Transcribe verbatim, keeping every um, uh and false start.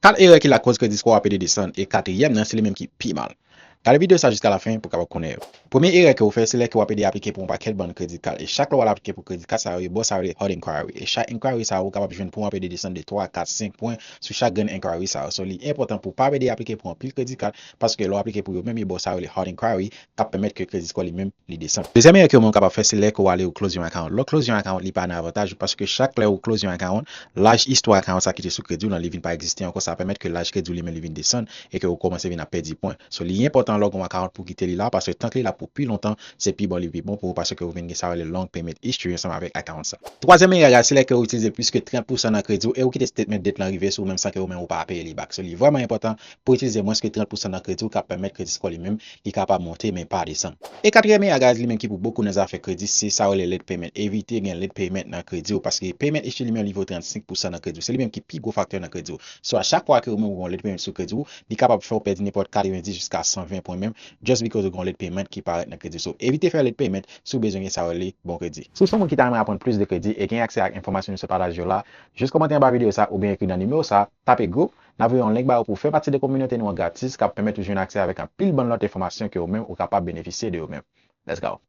Kat erè ki lakoz kredi score w ap ede desann, e katriyèm nan se li menm ki pi mal. Gade videyo sa jiska lafen pou w kapab konnen yo. Premye erè ke w fè se lè ke w ap ede aplike pou yon pakèt bann kredi kat. E chak lè w al aplike pou kredi kat sa yo, yo ba w sa yo rele hard inquiry. E chak inquiry sa yo, ou kapab jwenn pou w ap ede desann de twa, kat, senk pwen sou chak grenn inquiry sa yo. So, li enpòtan pou w pa ede aplike pou anpil kredi kat, paske lè w aplike pou yo menm, yo ba w sa yo rele hard inquiry, k ap pèmèt ke kredi score li menm li desann. Dezyèm erè ke w menm w kapab fè, se lè ke w ale ou close yon account. Lè w close yon account, li pa nan avantaj ou, paske chak lè ou close yon account, laj istwa account sa ki te sou kredi w lan, li vin pa egziste ankò, sa pèmèt ke laj kredi w li menm li vin desann e ke ou kòmanse vin ap pèdi pwen. So, li enpòtan lè w gen yon account pou kite li la, paske tank li la pou pi lontan, se pi bon li pi bon pou ou, paske ou vin gen sa yo rele long payment history ansanm avèk account sa. Twazyèm erè a, se lè ke ou itilize plis ke trant pousan nan kredi w e ou kite statement debt lan rive sou ou menm san ke ou menm ou pa peye li back. So, li vrèman enpòtan pou itilize mwens ke trant pousan nan kredi w, k ap pèmèt kredi score li menm li kapab monte, men pa desann. E katriyèm erè a, guys, li menm ki pou bokou nan zafè kredi, se sa yo rele late payment. Evite gen late payment nan kredi w, paske payment history li menm li vo trannsenk pousan nan kredi w. Se li menm ki pi gwo faktè nan kredi w. So, a chak fwa ke ou menm ou gen yon late payment sou kredi w, li kapab fè w pèdi nenpòt katrevenndis jiska san ven pwen menm, just because ou gen yon late payment ki parèt nan kredi w. So, evite fè late payment si w bezwen gen sa yo rele bon kredi. Si w se yon moun ki ta renmen aprann plis de kredi e gen aksè ak enfòmasyon nou sot pataje yo la, jis kòmante anba videyo sa oubyen ekri nan nimewo sa, tape group, n a voye yon link ba ou pou w fè pati de kominote nou an gratis k ap pèmèt ou jwenn aksè avèk anpil bann lòt enfòmasyon ke ou menm ou kapab benefisye de yo menm. Let's go!